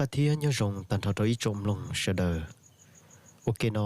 Pab thiab nyob zoo tag nrho rau ib tsoom mloog sawv daws. Ua ke no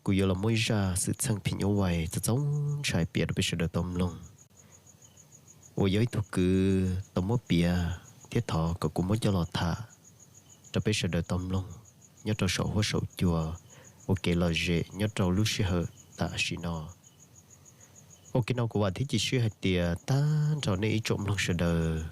kuv yuav los muab ib zaj xwm txheej phim nyuj vais txaus ntshai piav rau peb sawv daws tau mloog, uas yog ib tug kwv tau muab piav thiab thov kom kuv muab coj los tham rau peb sawv daws tau mloog nyob rau saum huab saum cua ua kev lom zem nyob rau lub sij hawm tam sim no. Ua ke no kuv vam thiab cia siab hais tias tag nrho nej ib tsoom mloog sawv daws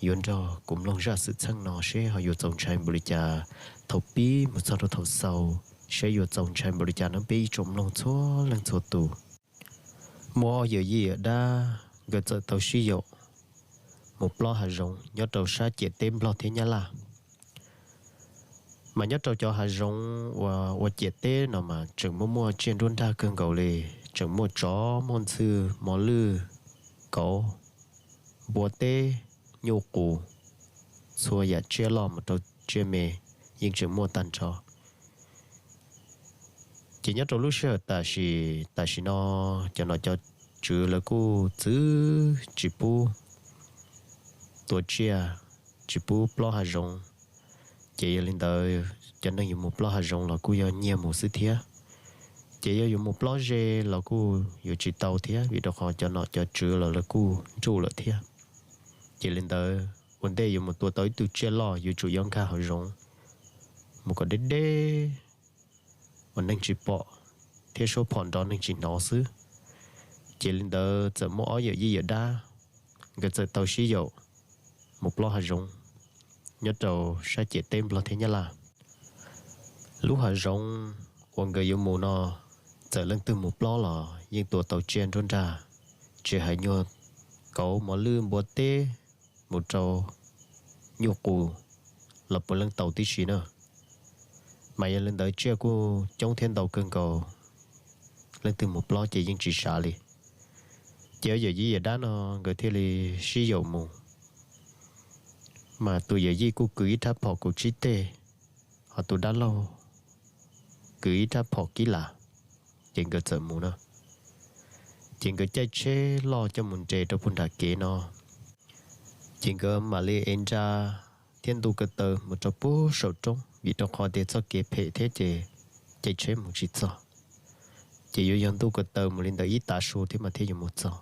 yuav nrog kuv mloog zaj xwm txheej no seb ho yuav txaus ntshai npaum li cas thaum pib mus txog rau thaum xaus, seb yuav txaus ntshai npaum li cas no peb ib tsoom mloog txhua leej txhua tus. Muaj ob yawm yij yawm dab nkawd txawm tau sib yaum mus plob hav zoov nyob rau sab ciam teb Nplog thiab Nyab Laj. Mas nyob rau cov hav zoov uas ua ciam teb no mas tseem muaj muaj tsiaj nruab nrag kawg nkaus li, tseem muaj tsov, muaj ntxhw, mos lwj, kauv, npua teb, nyuj qus, txhua yam tsiaj loj mus rau tsiaj me yeej tseem muaj tag nrho. Ces nyob rau lub sij hawm tam sim tam sim no cov nom cov tswv lawv kuj txwv tsis pub tua tsiaj, tsis pub plob hav zoov. Ces yog li ntawd cov neeg yuav mus plob hav zoov los kuj yog nyiag mus xwb thiab. Ces yog yuav mus plob ze los kuj yuav tsis tau thiab vim rau qhov cov nom cov tswv los lawv kuj nruj lawm thiab. Ces li ntawd ua ntej yuav mus tua tau ib tug tsiaj loj yuav tsum yuav nkag hav zoov mus kom deb deb uas neeg tsis pom thiab suab phom nrov neeg tsis hnov xwb. Ces li ntawd txawm muaj ob yawm yij yawm dab nkawd txawm tau sib yaum mus plob hav zoov nyob rau sab ciam teb Nplog thiab Nyab Laj. Lub hav zoov uas nkawd yuav mus no txawm leej twg mus plob los yeej tua tau tsiaj nruab nrag, tsis hais nyuag kauv, mos lwj, npua teb, mus rau nyuj qus los puav leej tau tib si na. Mas yog li ntawd tsiaj kuj coob thiab ntau kawg nkaus, leej twg mus plob ces yeej tsis sav li. Ces ob yawm yij yawm dab no nkawd thiaj li sib yaum mus. Mas tus yawm yij kuj kwv ib rab phom kaum tsib teg, ho tus dab laug kwv ib rab phom kib lam, ces nkawd txawm mus na. Ces nkawd caij tsheb loj coj mus nres rau puag nram kev no. Ces nkawd mam li ev nra thiab ntuj ko taw mus rau puag saum roob vim rau qhov tias txoj kev phem thiab ces caij tsheb mus tsis txog. Ces yuav yog ntuj ko taw mus li ntawm ib tav su thiab mas thiaj yuav mus txog.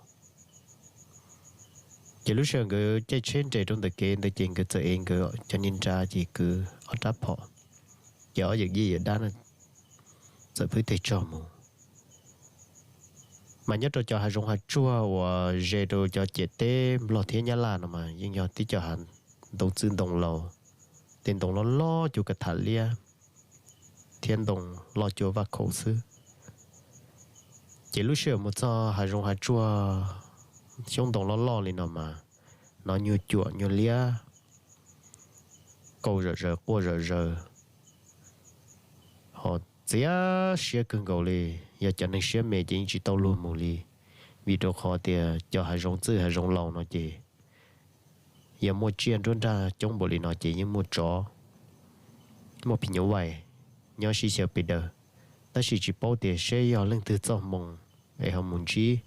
Ces lub sij hawm nkawd caij tsheb nres rau ntawm kev ntawd ces nkawd txawm ev nkawd cov niag nra ces kwv ob rab phom, ces ob yawm yij yawm dab no txawm phwb teg tsog mus. Mas nyob rau cov hav zoov hav tsuag uas ze rau cov ciam teb Nplog thiab Nyab Laj no mas yeej yog tib co hav ntoo txwj ntoo laus, tej ntoo loj loj cuag ka tham liab thiab ntoo loj cuag vaj khaum xwb. Ces lub sij hawm mus txog hav zoov hav tsuag xyoob ntoo loj loj li no mas hnov nyuag cuam nyuag liab qau zom zaws quaj zom zaws, ho txias siab kawg nkaus li. Yog cov neeg siab me ces yeej tsis tau luag mus li, vim rau qhov tias cov hav zoov txwj hav zoov laus no ces yog muaj tsiaj nruab nrag coob npaum li no ces yeej muaj tsov, muaj phim nyuj vais nyob sib xyaw pes daws, tab sis tsis paub tias seb yog leej twg txoj hmoo es ho mus ntsib.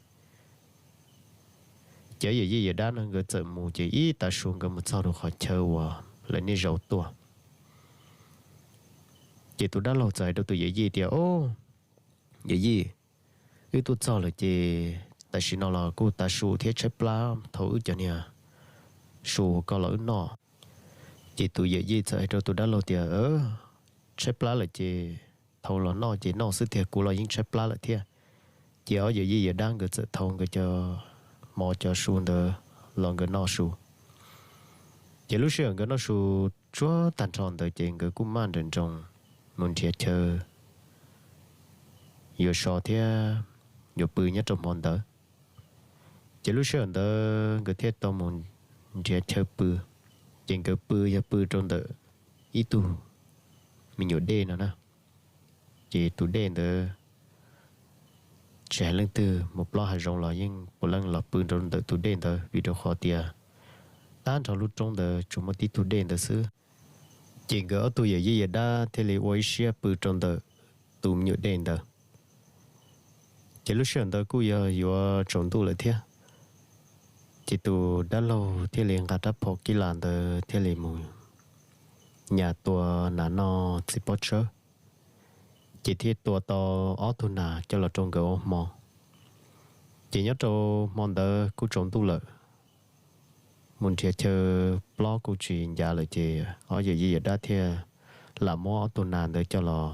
Ces yawm yij yawm dab no nkawd txawm mus ces ib tav su nkawd mus txog rau qhov chaw uas lawv niaj zaus tuaj. Ces tus dab laug txawm hais rau tus yawm yij tias, Au, yawm yij, wb tuaj txog lawm ces tam sim no los kuj tav su thiab tshaib plab, thau wb cov niag su koj los wb noj. Ces tus yawm yij txawm hais rau tus dab laug tias, Tshaib plab lawm ces thau los noj ces noj xwb tiag, kuv los yeej tshaib plab lawm thiab. Ces ob yawm yij yawm dab nkawd txawm thau nkawd cov mov cov su ntawd los nkawd noj su. Ces lub sij hawm nkawd noj su tsuag tag nrho ntawd ces nkawd kuj maj nrawm nroos mus nrhiav chaw yuav so thiab yuav pw nyob rau hmo ntawd. Ces lub sij hawm ntawd nkawd thiaj tau mus nrhiav chaw pw. Ces nkawd pw yog pw rau ntawm ib tug me nyuam dej no na. Ces tus dej ntawd tsis hais leej twg mus plob hav zoov los yeej puav leej los pw rau ntawm tus dej ntawd vim rau qhov tias tag nrho lub roob ntawd tsuas muaj tib tug dej ntawd xwb. Ces nkawd ob tug yawm yij yawm dab thiaj li ua ib siab pw rau ntawm tus me nyuam dej ntawd. Ces lub sij hawm ntawd kuj yog yuav tsaus ntuj lawm thiab. Ces tus dab laug thiaj li nqa rab phom kib las ntawd thiaj li mus nyas tua nas noj txiv pob tshawb, ces thiaj tua tau ob tug nas coj los rau nkawd ua hmo. Ces nyob rau hmo ntawd kuj tsaus ntuj lawm, mus nrhiav chaw plob kuj tsis ncav lawm, ces ob yawm yij yawm dab thiaj lam muab ob tug nas ntawd coj los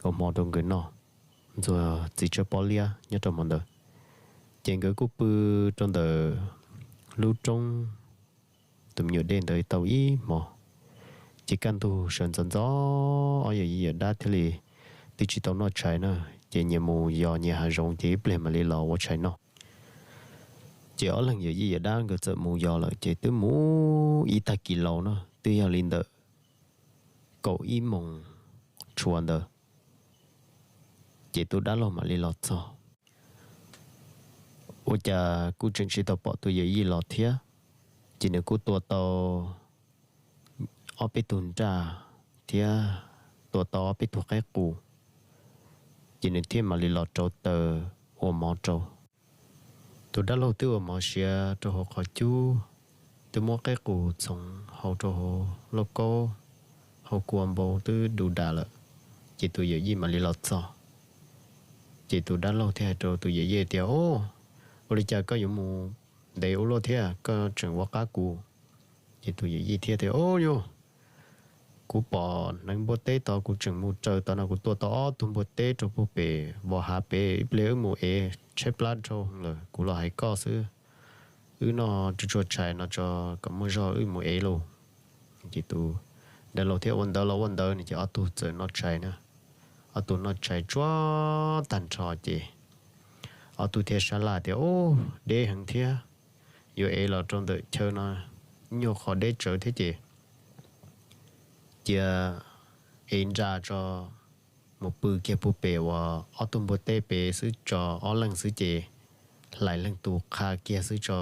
ua hmo rau nkawd noj, ntxuag txiv tsawb pob liab nyob rau hmo ntawd. Ces nkawd kuj pw rau ntawm lub roob tus me nyuam dej ntawd tau ib hmo, ces kaj ntug sawv ntxov ntxov, ob yawm yij yawm dab thiaj li twb tsis tau noj tshais na, ces nyias mus yos nyias hav zoov, ces ib pliag mam li los ua tshais noj. Ces ob leeg yawm yij yawm dab nkawd txawm mus yos lawm, ces twb mus ib tag kis laus na, twb yog li ntawm kaum ib moos tshua ntawd, ces tus dab laug mam li los txog. Ua cas kuj tseem tsis tau pom tus yawm yij los thiab, ces nws kuj tua tau ob peb tug nraj thiab tua tau ob peb tug qaib qus, ces nws thiaj mam li los rauv taws ua mov rau. Tus dab laug twb ua mov siav rau hauv qhov cub, twb muab qaib qus txhoov hau rau hauv lauj kaub, hau kua npau twb du das lawm, ces tus yawm yij mam li los txog. Ces tus dab laug thiaj hais rau tus yawm yij tias, Ua li cas koj yuav mus ntev ua luaj thiab, koj tseem ua qab kuv? Ces tus yawm yij thiaj tias, Ub, yog kuv pom hneev npua teb tod, kuv tseem mus raws tod no, kuv tua tau ob tug npua teb rau puag pem vos hav pem, ib pliag wb mus ev tshaib plab dhau lawm, kuv los hais koj xwb. Wb noj tsuag tsuag tshais no tso, kom muaj zog wb mus ev lauj. Ces tus dab laug thiaj ua ntawd los ua ntawd, ces ob tug txawm noj tshais na. Ob tug noj tshais tsuag tag nrho ces ob tug thiaj sab laj tias, Ub, deb heev thiab, yuav ev los rau ntawm chaw no nyuag qhov deb tsawv thiab ces cia ev nra tso, mus pw kiag puag pem uas ob tug npua teb pem xwb tso, ob leeg xwb ces hlais leej tus qha kiag xwb tso,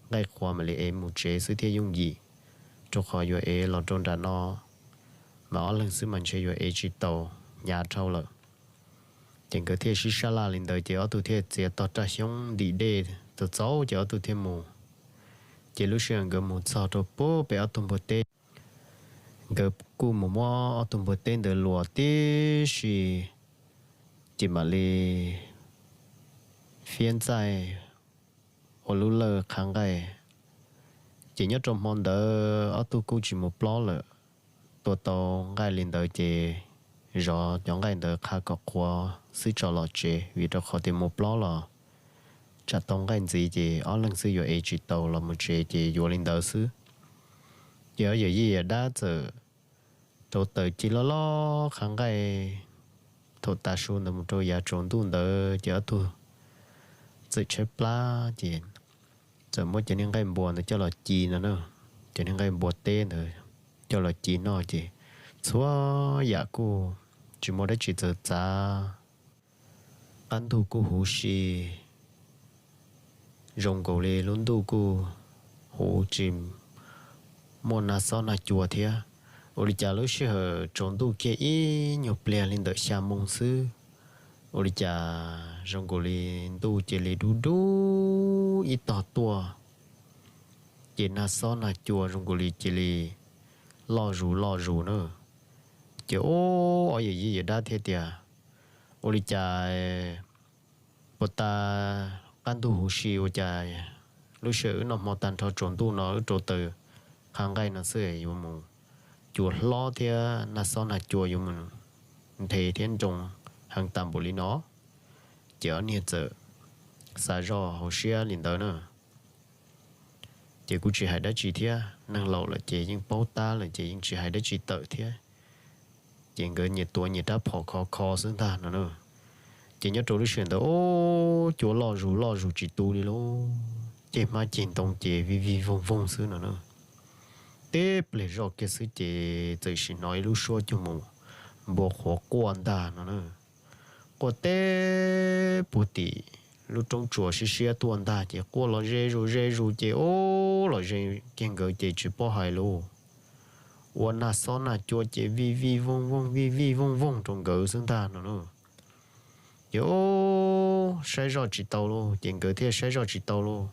nqaij qhuav mam li ev mus tsev xwb thiaj yooj yim, rau qhov yuav ev los rau nram no mas ob leeg xwb mas ntshe yuav ev tsis tau, hnyav dhau lawm. Ces nkawd thiaj sib sab laj li ntawd ces ob tug thiaj txiav tog raj xyoob ntim dej txaus txaus ces ob tug thiaj mus. Ces lub sij hawm nkawd mus txog rau puag pem ob tug npua teb, nkawd kuj mus muab ob tug npua teb ntawd luas tib si, ces mam li fiab ntxaij ua lub lawj qha nqaij. Ces nyob rau hmo ntawd ob tug kuj tsis mus plob lawm, tua tau nqaij li ntawd ces zov cov nqaij ntawd qha kom qhuav xwb tso los tsev, vim rau qhov tias mus plob los tsam tau nqaij ntxiv ces ob leeg xwb yuav ev tsis tau los mus tsev ces yuav li ntawd xwb. Ces ob yawm yij yawm dab txawm rauv taws ci loj loj qha nqaij. Thaum tav su ntawd mus rau yav tsaus ntuj ntawd ces ob tug txawm tshaib plab ces txawm muab cov niag nqaij npua ntawd coj los ci no na, cov niag nqaij npua teb ntawd coj los ci noj ces txhua yam kuj tsis muaj dab tsi txawv txav. Qab ntug kuj huv si, zoo nkaus li lub ntuj kuj huv tsis muaj nag xob nag cua thiab. Ua li cas lub sij hawm tsaus ntuj kiag ib nyuag pliag li ntawm xya moo xwb, ua li cas zoo nkaus li ntuj cia li dub dub ib tog tuaj, ces nag xob nag cua zoo nkaus li cia li loj zus loj zus na. Ces ub, ob yawm yij yawm dab thiaj tias, ua li cas puas tas qab ntug huv si ua cas lub sij hawm wb noj hmo tag nrho tsaus ntuj no wb rauv taws qha nqaij no xwb yuav mus, cua hlob thiab nag xob nag cua yuav mus nthe thiab nroo heev tas npaum li no. Ces ob niag txawm xav zoj hauv siab li ntawd na. Ces kuj tsis hais dab tsi thiab, neeg laus lawm ces yeej paub tab lawm ces yeej tsis hais dab tsi tawm thiab. Ces nkawd nyias tuav nyias rab phom khov kho xwb ntag no na. Ces nyob rau lub sij hawm ntawd ub, cua loj zus loj zus tsis tu li lauj, ceg hmab ceg ntoo ces vij vij voog voog xwb no na. Tib pliag zoj kiag xwb ces txawm sim hnov ib lub suab cuag mus npua qhuav quaj ntag no na. Quaj teb puag tim lub roob tsuas siab siab tuaj ntag ces quaj los ze zus ze zus ces ub, los ze kiag nkawd ces tsis paub hais lauj, ua nag xob nag cua ces vij vij voog voog vij vij voog voog rau nkawd xwb ntag no na. Ces ub, saib zoj tsis tau lauj, ces nkawd thiaj saib zoj tsis tau lauj.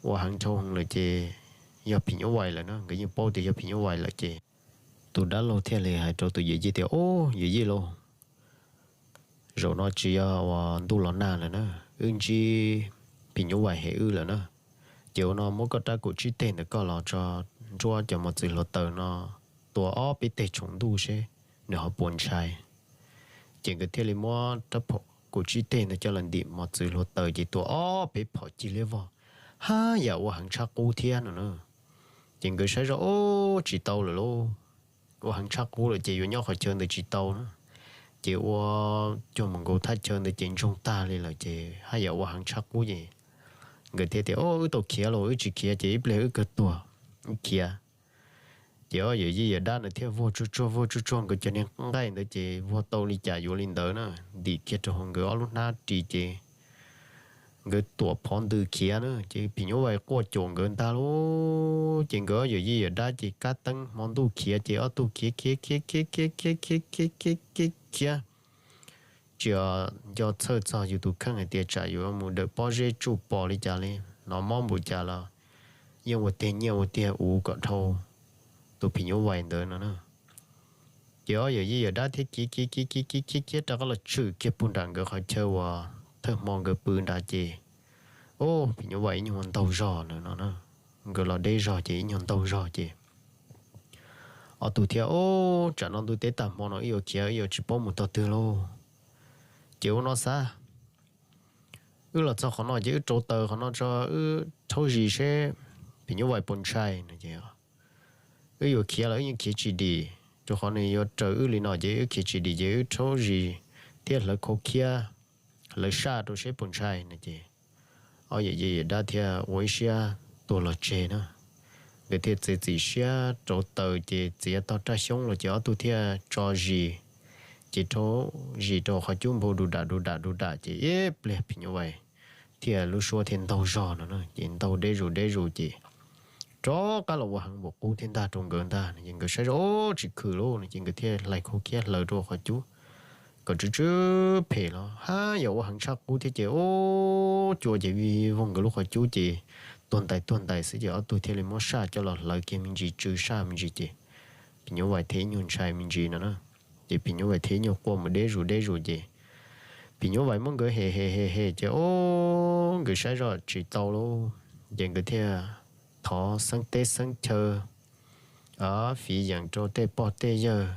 Ua heev dhau heev lawm ces yog phim nyuj vais lawm na, nkawd yeej paub tias yog phim nyuj vais lawm ces tus dab laug thiaj li hais rau tus yawm yij tias, Ub, yawm yij lauj, zaum no tsis yog uas ntuj los nag lawm na, wb ntsib phim nyuj vais hem wb lawm na. Ces ua no muab koj rab kaum tsib teg ntawm koj los tso nruab cov mos txwv hluav taws no tua ob peb teg tshoom ntuj seb nws ho puas ntshai. Ces nkawd thiaj li muab rab phom kaum tsib teg ntawd coj los ntim mos txwv hluav taws ces tua ob peb phom cig liab vog, haj yam ua heev tshaj qub thiab no na. Ces nkawd saib zoj, Ub, tsis tau lawm lauj, ua heev tshaj qub lawm ces yuav nyob qhov chaw ntawd tsis tau na. Ces ua cuag mus nkaus thaj chaw ntawd ces ntsoog tag li lawm ces haj yam ua heev tshaj qub ces nkawd thiaj tias, Ub, wb tau khiav los wb tsis khiav ces ib pliag wb kawg tuag, wb khiav. Ces ob yawm yij yawm dab ntawd thiaj vuag tsuag tsuag vuag tsuag tsuag nkawd cov niag nqaij ntawd ces vuag tau li cas yuav li ntawd na, ntim kiag rau hauv nkawd ob lub hnab ris ces nkawd tuam phov ntws khiav na. Ces phim nyuj vais quaj caum nkawd ntag lauj. Ces nkawd ob yawm yij yawm dab ces kab teeb hmo ntuj khiav ces ob tug khiav khiav khiav khiav khiav khiav khiav khiav khiav khiav khiav, tsis nco txhawj txog yus tus kheej hais tias tsam yuav mus dawm pob zeb tsuj pos li cas li, hnov mob npaum cas los yeej ua tiag nyiaj ua tiag uv kom dhau tus phim nyuj vais ntawd no na. Ces ob yawm yij yawm dab thiaj khiav khiav khiav khiav khiav khiav rov qab los tshwm kiag puag nram nkawd qhov chaw uas thawj hmo nkawd pw nrad ces, ub, phim nyuj vais ib nyuag ntaug zog lawm no na. Nkawd los deb zog ces ib nyuag ntaug zog ces ob tug thiaj, Ub, tsam no ntuj teb tag hmo no wb yuav khiav wb yuav tsis paub mus tog twg lauj. Ces ua no xav, wb los txog qhov no ces wb rauv taws qhov no tso, wb rhaub zis seb phim nyuj vais puas ntshai no ces wb yuav khiav los wb yeej khiav tsis dim, rau qhov nws yuav raws wb li no ces wb khiav tsis dim ces wb rhaub zis thiab hlawv khau khiab, hlawv saj rau seb puas ntshai no ces ob yawm yij yawm dab thiaj ua ib siab tuag los tseg na. Nkawd thiaj txiav txim siab rauv taws ces txiav tog raj xyoob los ces ob tug thiaj tso zis, ces rhaub zis rau qhov cub npau du dam du dam du dam ces ib pliag phim nyuj vais thiaj lub suab thiaj ntaug zog no na, ces ntaug deb zus deb zus ces rov qab los ua heev npaum qub thiab ntag rau nkawd ntag no ces nkawd saib zoj, Ub, tsis khwm lauj no ces nkawd thiaj hlais khau khiab hlawv rau qhov cub kom tsw tsw phem los haj yam ua heev tshaj qub thiab ces ub, cua ces vij voog nkawd lub qhov cub ces tuag ntais tuag ntais xwb ces ob tug thiaj li muab saj coj los hlawv kiag me ntsis tsw saj me ntsis ces phim nyuj vais thiaj ib nyuag ntshai me ntsis no na. Ces phim nyuj vais thiaj ib nyuag quaj mus deb zus deb zus ces phim nyuj vais muab nkawd hem hem hem hem ces ub, nkawd saib zoj tsis tau lauj, ces nkawd thiaj thov xeeb teb xeeb chaw, fiv yeem rau tej pog tej yawg.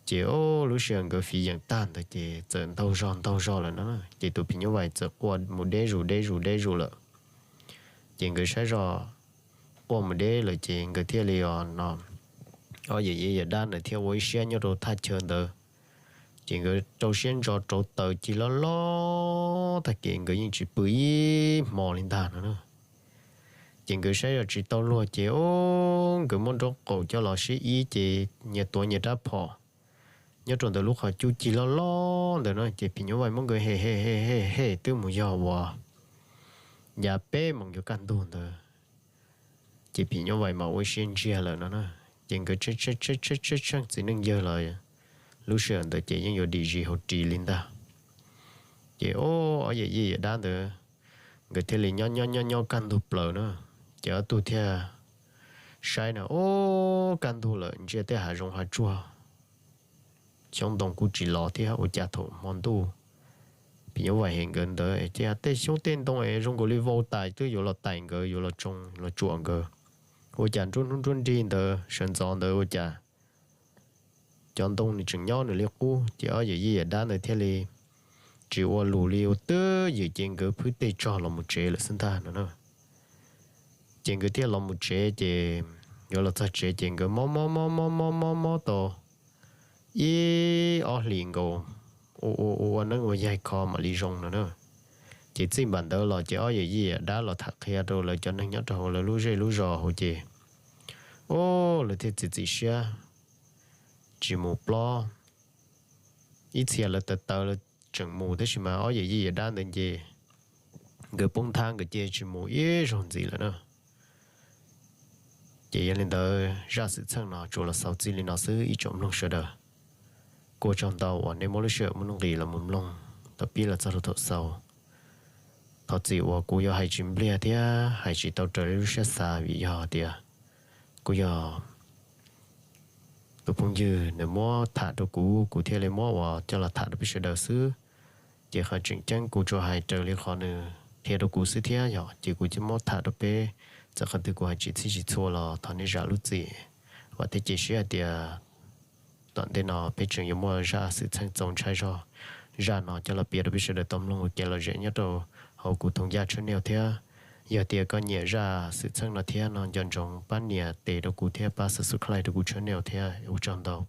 Ces ub, lub sij hawm nkawd fiv yeem tag ntawd ces txawm ntaug zog ntaug zog lawm no, ces tus phim nyuj vais txawm quaj mus deb zus deb zus deb zus lawm. Ces nkawd saib zoj quaj mus deb lawm ces nkawd thiaj li os no, ob yawm yij yawm dab ntawd thiaj ua ib siab nyob rau thaj chaw ntawd. Ces nkawd rau siab ntso rauv taws cig loj loj tag ces nkawd yeej tsis pw ib hmo li ntag no na. Ces nkawd saib zoj tsis tau luag ces ub, nkawd muab nraub qaum coj los sib ib ces nyias tuav nyias rab phom nyob rau ntawm lub qhov cub cig loj loj ntawd no ces phim nyuj vais muab nkawd hem hem hem hem hem twb mus yog uas yav peb moos yuav kaj ntug ntawd. Ces phim nyuj vais mas ua ib siab ntsiag lawm no na. Ces nkawd tsheej tsheej tsheej txiv neej yawg los lub sij hawm ntawd ces yeej yuav dim zis hauv ris li ntag. Ces ob yawm yij yawm dab ntawd nkawd thiaj li nyob nyob nyob nyob kaj ntug plaws na. Ces ob tug thiaj saib na, ob, kaj ntug lawm, ntsia tej hav zoov hav tsuag, xyoob ntoo kuj tsis los thiab, ua cas thaum hmo ntuj phim nyuj vais hem nkawd ntawd ces tej xyoob tej ntoo es zoo nkaus li vau tais twb yuav los tais nkawd, yuav los tsoo los tsuam nkawd. Ua cas nruab hnub nruab nrig ntawd sawv ntxov ntawd ua cas cov ntoo nws tseem nyob nws li qub. Ces ob yawm yij yawm dab ntawd thiaj li tsis ua lus li, ua twj ywm ces nkawd phwb tej tsog los mus tsev lawm xwb ntag no na. Ces nkawd thiaj los mus tsev ces yuav los txog tsev ces nkawd mob mob mob mob mob mob mob tau ib ob hlis nkaus, ua ua ua neeb ua yaig kho mam li zoo no na. Ces txij npam ntawd los ces ob yawm yij yawm dab los tham qhia rau lawv cov neeg nyob rau hauv lawv lub zej lub zos hauv ces, ob, lawv thiaj txiav txim siab tsis mus plob. Ib txhia lawv tawv tawv lawv tseem mus tab sis mas ob yawm yij yawm dab ntawd ces nkawd poob nthab nkawd cia tsis mus ib zaug ntxiv lawm na. Ces yog li ntawd zaj xwm txheej no tsuas los xaus txij li no xwb ib tsoom mloog sawv daws. Kuj ua tsaug ntau uas nej muab lub sij hawm muaj nuj nqis los mus mloog tau pib los txog rau thaum xaus. Thov txim uas kuv yuav hais tsis npliag thiab hais tsis tau raws li lub siab xav vim yog tias kuj yog tus phooj ywg nws muab tham rau kuv, kuv thiaj li muab uas coj los tham rau peb sawv daws xwb. Ces qhov tseem ceeb kuv tsuas hais raws li qhov nws qhia rau kuv xwb thiab yog ces kuv thiaj muab tham rau peb. Txawm qhov twg kuv hais tsis txhij tsis txhua los thov nej zam lub txim. Vam thiab cia siab hais tias tom ntej no peb tseem yuav muaj zaj xwm txheej txaus ntshai zog, zaj no coj los piav rau peb sawv daws tau mloog ua kev lom zem nyob rau hauv kuv Thoom Yaj channel thiab. Yog tias koj nyiam zaj xwm txheej no thiab no nco ntsoov pab nias tes rau kuv thiab pab subscribe rau kuv channel thiab. Ua tsaug ntau.